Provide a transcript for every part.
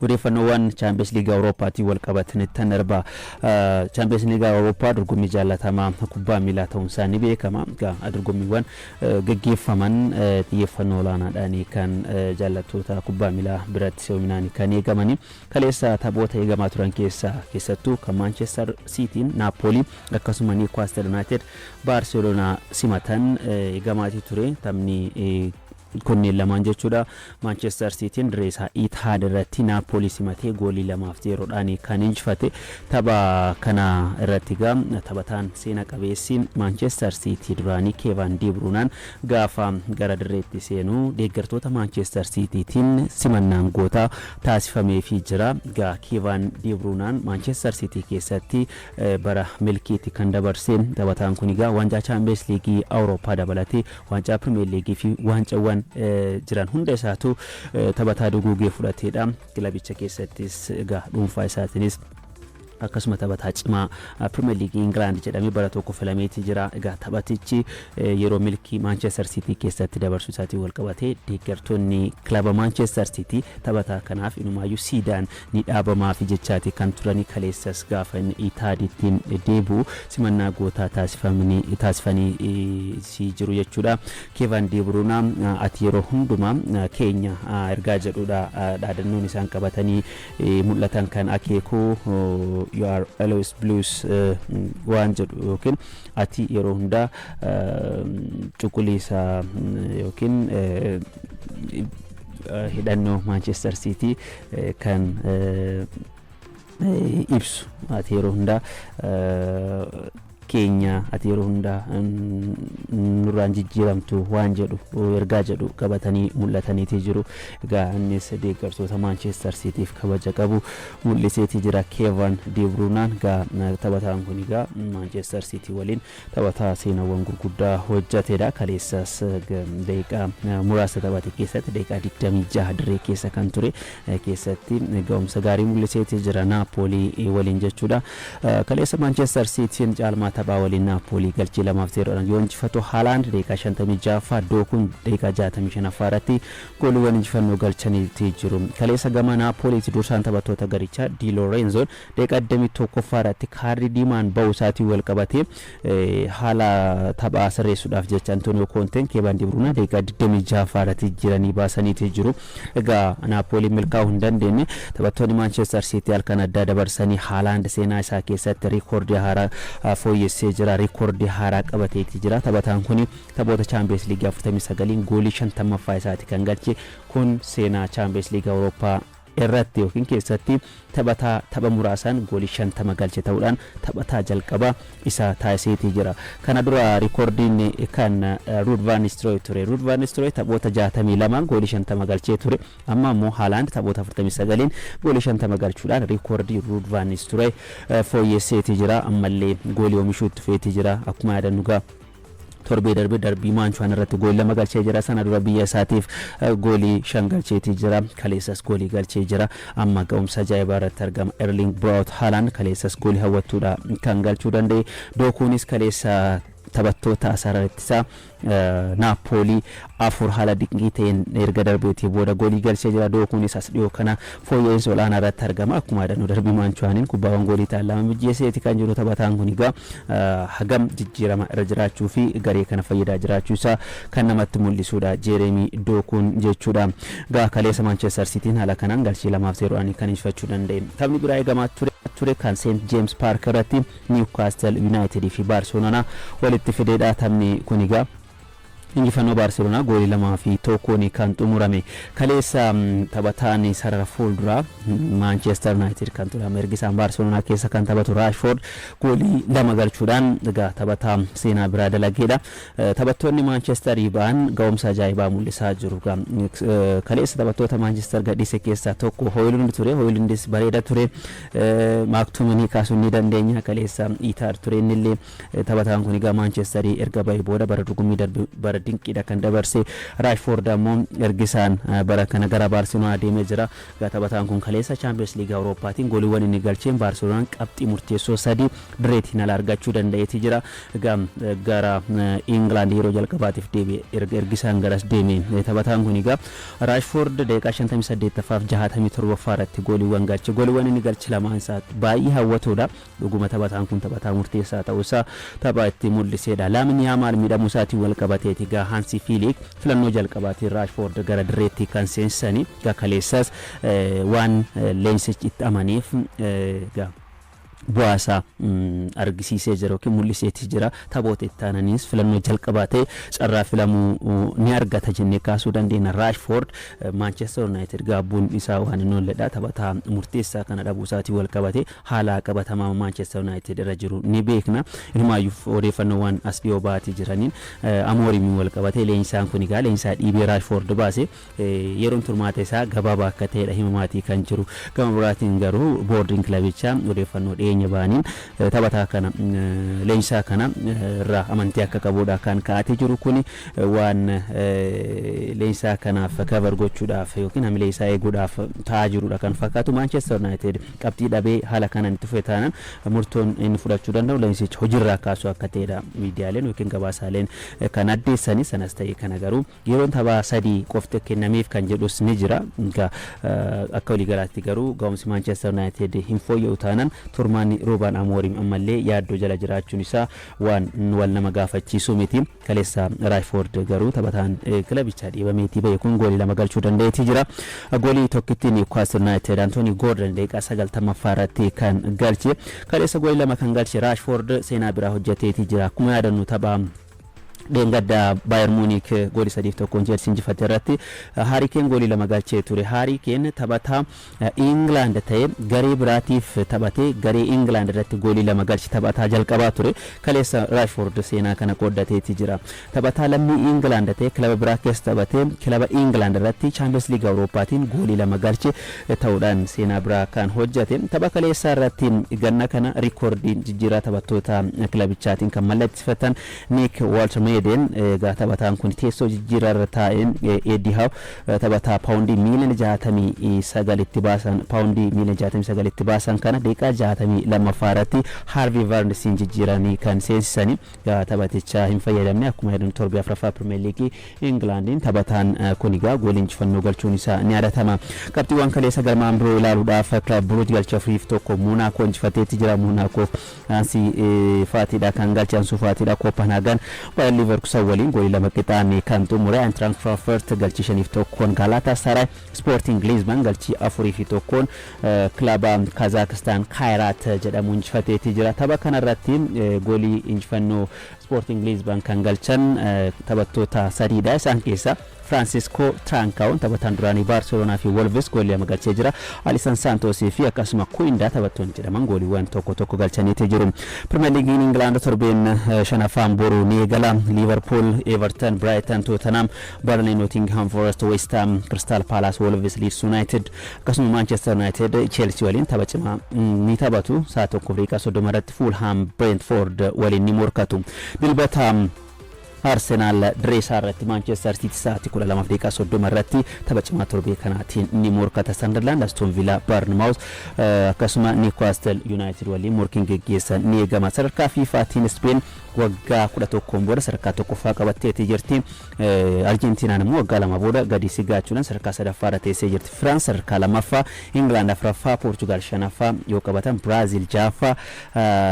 Odeeffannoowwan Chaampiyeens Liigii Awurooppaatiin wal qabatanitti darba. Chaampiyeens Liigii Awurooppaa dorgommii jaallatamaa kubbaa miilaa ta'uun isaa ni beekama. Egaa dorgommiiwwan gaggeeffaman xiyyeeffannoo olaanaadhaan kan jaallattoota kubbaa miilaa biratti si'oominaan kan eegamani. Kaleessa taphoota eegamaa turan keessaa keessattuu kan Maanchestar Siitiin Naappoolii, akkasuma Niwukaastil Yuunaayitid Baarseloonaa simatan eegamaatii ture. Taphni kunneen lamaan jechuudha. Maanchestar Siitiin dirree isaa Itaad irratti Naappoolii simatee goolii 2-0dhaan kan injifate. Tapha kana irratti egaa taphataan seena qabeessi Maanchestar Siitii duraanii Keevan Diibruunaan gaafa gara dirreetti seenu deeggartoota Maanchestar Siitiitiin simannaan gootaa taasifameefii jira. Egaa Keevan Diibruunaan Maanchestar Siitii keessatti bara milkiitti kan dabarse. Taphataan kun egaa waancaa Chaampiyeens Liigii Awurooppaa dabalatee waancaa Pirimeer Liigii fi waancawwan jiran hunda isaatu taphataa duguugee fudhateedha. Kilabicha keessattis egaa dhuunfaa isaatiinis akkasuma taphataa cimaa Pirimeer Liigii Ingilaand jedhamee bara tokko filameeti jira. Egaa taphatichi yeroo milkii Maanchestar Siitii keessatti dabarsuu isaatiin wal qabatee deeggartoonni kilaba Maanchestar Siitii taphataa kanaaf inumaayyuu siidaan ni dhaabamaafi jechaati kan turanii. Kaleessas gaafa inni Itaaditti deebi'u simannaa gootaa taasifanii si jiru jechuudha. Keevan Diibruuna, ati yeroo hundumaa keenya ergaa jedhudha dhaadannoon isaan qabatanii mul'atan kan akeeku, "You are always blues" waan jedhu yookiin ati yeroo hundaa cuquliisa yookiin hidhannoo Maanchestar Siitii kan ibsu, ati yeroo hundaa keenya, ati yeroo hundaa nurraan jijjiiramtu waan jedhu, ergaa jedhu qabatanii mul'ataniiti jiru. Egaa innis deeggartoota Maanchestar Siitiif kabaja qabu mul'iseeti jira Keevan Diibruunaan. Egaa taphataan kun egaa Maanchestar Siitii waliin taphataa seenawwan gurguddaa hojjetedha. Kaleessas daqiiqaa muraasa taphate keessatti, daqiiqaa 26 dirree keessa kan ture keessatti, ga'umsa gaarii mul'iseeti jira Naapoolii waliin jechuudha. Kaleessa Maanchestar Siitiin caalmaa taphaa waliin Naapoolii galchii 2-0dhaan yoo injifatu, Haalaand daqiiqaa 56ffaa, Dookuun daqiiqaa 65ffaa irratti gooliiwwan injifannoo galchaniiti jiru. Kaleessa gama Naapooliitti dursaan taphattoota garichaa Di Lorenzoon daqiiqaa 21ffaa irratti kaardii diimaan ba'uu isaatiin wal qabatee haala taphaa sirreessuudhaaf jecha Antonio Koonteen Keevan Dibruunaa daqiiqaa 26ffaa irratti jiranii baasaniiti jiru. Egaa Naapooliin milkaa'uu hin dandeenye. Taphattoonni Maanchestar Siitii halkan addaa dabarsanii Haalaand seenaa isaa keessatti riikoordii haaraa fooyyessee jira. Riikoordii haaraa qabateeti jira. Taphataan kun taphoota Chaampiyeens Liigii 49n goolii 50ffaa isaati kan galche. Kun seenaa Chaampiyeens Liigii Awurooppaa irratti yookiin keessatti taphataa tapha muraasaan goolii 50 galche ta'uudhaan taphataa jalqabaa isa taasiseetii jira. Kana dura riikoordiin kan Ruud Van Nistelrooy ture. Ruud Van Nistelrooy taphoota 62 goolii 50 galchee ture. Amma immoo Haalaand taphoota 49n goolii 50 galchuudhaan riikoordii Ruud Van Nistelrooy fooyyesseetii jira. Ammallee goolii oomishuu itti fufeetii jira. Akkuma yaadannu gaa torbee darbe darbii Maanchuwaan irratti goolii lama galchee jira. Sana dura biyya isaatiif goolii shan galcheetii jira. Kaleessas goolii galchee jira. Amma ga'umsa ajaa'ibaa irratti argama Erling Braut Haaland. Kaleessas goolii hawwattuudha kan galchuu danda'e. Dookuunis kaleessa taphattoota sarara ittisaa Naapoolii afur haala dinqii ta'een erga darbeetii booda goolii galchee jira. Dookuunis as dhiyoo kana fooyya'insa olaanaa irratti argama. Akkuma yaadannoo darbii Maanchuwaaniin kubbaawwan goolii ta'an lama mijjeesseeti kan jiru. Taphataan kun egaa hagam jijjiirama irra jiraachuu fi garee kana fayyadaa jiraachuu isaa kan namatti mul'isudha Jeeremii Dookuun jechuudha. Egaa kaleessa Maanchestar Siitiin haala kanaan galchii 2-0dhaan kan injifachuu danda'e. Taphni biraa eegamaa ture kan Seent Jeems Paark irratti Niwukaastil Yuunaayitidii fi Baarseloonaa walitti fideedha. Taphni kun egaa injifannoo Baarseloonaa goolii 2-1n kan xumurame. Kaleessa taphataan sarara fuulduraa Maanchestar Yuunaayitid kan ture, amma ergi isaan Baarseloonaa keessa kan taphatu Raashfoord goolii lama galchuudhaan egaa taphataa seenaa biraa dalageedha. Taphattoonni Maanchestarii ba'an ga'umsa ajaa'ibaa mul'isaa jiru. Kaleessa taphattoota Maanchestar gadhiise keessaa tokko Hooyilund ture. Hooyilundis bareeda ture. Maaktuminii kaasuun ni dandeenya. Kaleessa Itaar ture innillee. Taphataan kun egaa Maanchestarii erga ba'ee booda bara dorgommii darbe bara Bara dinqiidha kan dabarse. Raashfoord ammoo ergisaan bara kana gara Baarseloonaa deemee jira. Egaa taphataan kun kaleessa Chaampiyoons Liigii Awurooppaatiin gooliiwwan inni galcheen Baarseloonaan qabxii murteessoo 3 direetiin ala argachuu danda'eeti jira. Egaa gara Ingilaand yeroo jalqabaatiif deebi'e erga ergisaan garas deeme taphataan kun. Egaa Raashfoord daqiiqaa 58ffaa fi 67ffaa irratti gooliiwwan galche. Gooliiwwan inni galche lamaan isaa baay'ee hawwatoodha. Dhuguma taphataan kun taphataa murteessaa ta'uusaa tapha itti mul'isedha. Laamin Yaamaal miidhamuu isaatiin wal qabateeti egaa Hansi Fiiliik filannoo jalqabaatiin Raashfoord gara dirreetti kan seensisani. Egaa kaleessas waan leensichi itti amaneef egaa bu'aa isaa argisiisee jira yookiin mul'iseeti jira. Taphoota itti aananiis filannoo jalqabaa ta'e carraa filamuu ni argata jennee kaasuu dandeenya. Raashfoord Maanchestar Yuunaayitid gaabbuun isaa waan hin oolledha. Taphataa murteessaa kana dhabuu isaatiin wal qabate haala qabatamaa Maanchestar Yuunaayitid irra jiru ni beekna. Inumaayyuu odeeffannoowwan as dhiyoo ba'aatii jiraniin Amoorimiin wal qabate leenjisaan kun egaa leenjisaa dhiibee Raashfoord baase yeroon turmaata isaa gabaabaa akka ta'edha himamaatii kan jiru. Gama biraatiin garuu boordiin kilabichaa odeeffannoo dhiyeenya ba'aniin taphataa kana, leenjisaa kana irraa amantii akka qabudha kan ka'atee jiru. Kuni waan leenjisaa kanaaf cover gochuudhaaf yookiin hamilee isaa eeguudhaaf ta'aa jirudha kan fakkaatu. Manchester United qabxii dhabee haala kanaan itti fufe taanaan murtoon inni fudhachuu danda'u leenjisicha hojiirraa kaasuu akka ta'edha miidiyaaleen yookiin gabaasaaleen kan addeessani. Sanas ta'e kana garuu yeroon taphaa 3 qofti kennameef kan jedhus ni jira. Egaa akka waliigalaatti garuu ga'umsi Manchester United hin fooyya'u taanaan turmaanni Ruuban Amoorim ammallee yaaddoo jala jiraachuun isaa waan wal nama gaafachiisu miti. Kaleessa Raashfoord garuu taphataan kilabichaa dhiibameetii ba'e kun goolii 2 galchuu danda'eetii jira. Goolii tokkittii Niwukaastil Yuunaayitid Antoonii Goordon daqiiqaa 90ffaa irratti kan galche. Kaleessa goolii 2 kan galche Raashfoord seenaa biraa hojjeteetii jira. Akkuma yaadannu tapha dheengadda Baayer Muunik goolii 3 fi 1n Cheelsii injifate irratti Haarii Keen goolii 2 galchee ture. Haarii Keen taphataa Ingilaand ta'ee garee biraatiif taphatee garee Ingilaand irratti goolii 2 galche taphataa jalqabaa ture. Kaleessa Raashfoord seenaa kana qooddateeti jira. Taphataa lammii Ingilaand ta'ee kilaba biraa keessa taphatee kilaba Ingilaand irratti Chaampiyoons Liigii Awurooppaatiin goolii 2 galche ta'uudhaan seenaa biraa kan hojjete. Tapha kaleessaa irratti ganna kana riikoordiin jijjiirraa taphattoota kilabichaatiin kan mallatteessifatan Niik Woltemeden, egaa taphataan kun teessoo jijjiirraa irra taa'een Eddie Howe taphataa paawundii miiliyoona 69 itti baasan, paawundii miiliyoona 69 itti baasan kana daqiiqaa 62ffaa irratti Harvey Barnesiin jijjiiranii kan seensisani. Egaa taphaticha hin fayyadamne. Akkuma jedhamu torbee 4ffaa Pirimeer Liigii Ingilaandiin taphataan kun egaa goolii injifannoo galchuun isaa ni yaadatama. Qabxiiwwan kaleessa galmaan biroo ilaaluudhaaf, Kilab Buruuj galchii 4 fi 1 Muunaakoo injifateetti jira. Muunaakoof Aansii Faatiidha kan galche, Ansuu Faatiidha. Kooppanhaagan Baayern Liiverkusan waliin goolii 2 qixaan kan xumure. Ayintiraan Firaanfurt galchii 5 fi 1 Gaalaataa Saraay. Ispoortiin Liizban galchii 4 fi 1n kilaba Kazaakistaan Kaayiraat jedhamu injifateetii jira. Tapha kanarratti goolii injifannoo Ispoortiin Liizban kan galchan taphattoota sadiidha. Isaan keessaa Firaansiskoo Tiraankaawon, taphataan duraanii Baarseloonaa fi Wolves, goolii 2 galchee jira. Alisan Saantoosii fi akkasuma Kuindaa taphattoonni jedhaman gooliiwwan tokko tokko galchaniitii jiru. Pirimeer Liigiin Ingilaand torbeen shanaffaan boru ni eegala. Liivarpuul, Everton, Brighton, Tottenham, Burnley, Nottingham Forest, West Ham, Crystal Palace, Wolves, Leeds United akkasuma Manchester United Chelsea waliin tapha cimaa ni taphatu. Sa'a 1:30 irratti Fulham Brentford waliin ni morkatu. Dilbata Arsenaal dirree isaa irratti Maanchestar Siiti sa'aatii 12:30 irratti tapha cimaa torbee kanaatiin ni morkata. Sunderland, Aston Villa, Bournemouth akkasuma Newcastle United waliin morkiin geggeessan ni eegama. Sadarkaa FIFAtiin Speen waggaa 11n booda sadarkaa tokkoffaa qabatteetii jirti. Arjentiinaan immoo waggaa 2 booda gadi sigaachuudhaan sadarkaa sadaffaa irra teessee jirti. Firaans sadarkaa lammaffaa, Ingilaand afuraffaa, Poorchugaal shanaffaa yoo qabatan, Biraaziil ja'affaa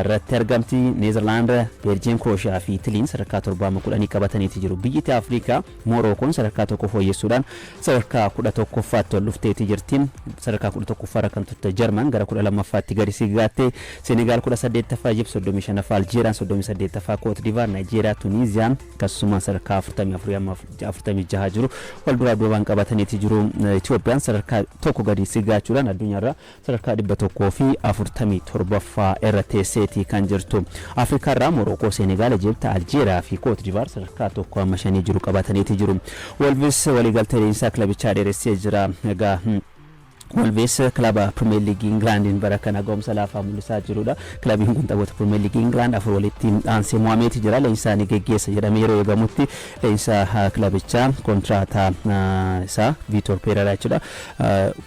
irratti argamti. Neezerlaand, Beeljiyeem, Kirooshiyaa fi Itiliin sadarkaa 7 amma 10 qabataniiti jiru. Biyyi Afrikaa Moorookoon sadarkaa 1 fooyyessuudhaan sadarkaa 11ffaatti ol dhufteeti jirti. Sadarkaa 11ffaa irra kan turte Jarman gara 12ffaatti gadi sigaatte. Senegaal 18ffaa, Ijipt 35ffaa, Aljeeriyaan 38ffaa, Koot Divaar, Naayijeeriyaa, Tuniiziyaan akkasuma sadarkaa 44 amma 46 jiru wal duraa duubaan qabataniiti jiru. Itiyoophiyaan sadarkaa 1 gadi sigaachuudhaan addunyaarraa sadarkaa 147ffaa irra teesseeti kan jirtu. Afrikaarraa Morookoo, Senegaal, Ijipt, Aljeeriyaa fi Koot Divaar sadarkaa 1 amma 5 jiru qabataniiti jiru. Wolves waliigaltee leenjisaa kilabichaa dheeressee jira. Egaa Wolves kilaba Pirimeer Liigii Ingilaandiin bara kana ga'umsa laafaa mul'isaa jirudha. Kilabiin kun taphoota Pirimeer Liigii Ingilaand afur walitti aansee mo'ameeti jira. Leenjisaa ni geggeessa jedhamee yeroo eegamutti leenjisaa kilabichaa kontiraataa isaa Viitor Pereeraa jechuudha,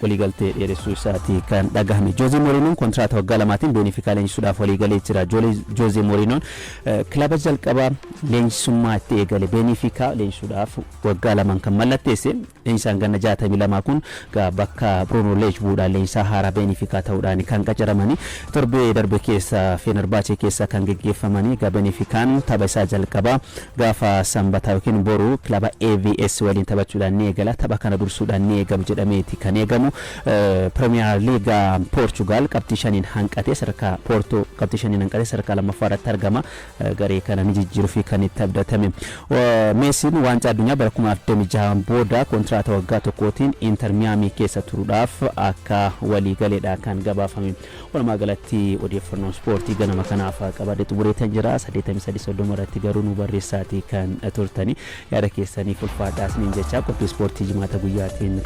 waliigaltee dheeressuu isaati kan dhagahame. Joozee Mooriinoon kontiraata waggaa 2tiin Beenifikaa leenjisuudhaaf waliigalee jira. Joozee Mooriinoon kilaba jalqabaa leenjisummaa itti eegale Beenifikaa leenjisuudhaaf waggaa 2n kan mallatteesse. Leenjisaan ganna 62 kun bakka Bruno Leej bu'uudhaan leenjisaa haaraa Beenifikaa ta'uudhaan kan qacaramanii torbee darbe keessa Fenerbaache keessa kan geggeeffamanii. Egaa Beenifikaan tapha isaa jalqabaa gaafa Sanbataa yookiin boru kilaba AVS waliin taphachuudhaan ni eegala. Tapha kana dursuudhaan ni eegamu jedhameeti kan eegamu. Pirimeer Liigaa Poorchugaal qabxii 5n hanqatee sadarkaa Poortoo qabxii 5n hanqatee sadarkaa lammaffaa irratti argama. Garee kana ni jijjiiruufi kan itti abdatame. Meesiin Waancaa Addunyaa bara 2026 booda kontiraata waggaa tokkootiin Inter Miyaamii keessa turuudhaaf akka waliigaleedha kan gabaafame. Walumaa galatti odeeffannoon ispoortii ganama kanaaf qabadhe xumureetan jira. 83 30 irratti garuu nu barreessaatii kan turtani. Yaada keessaniif ulfaadhaa isiniin jechaa qophii ispoortii Jimaata guyyaatiin.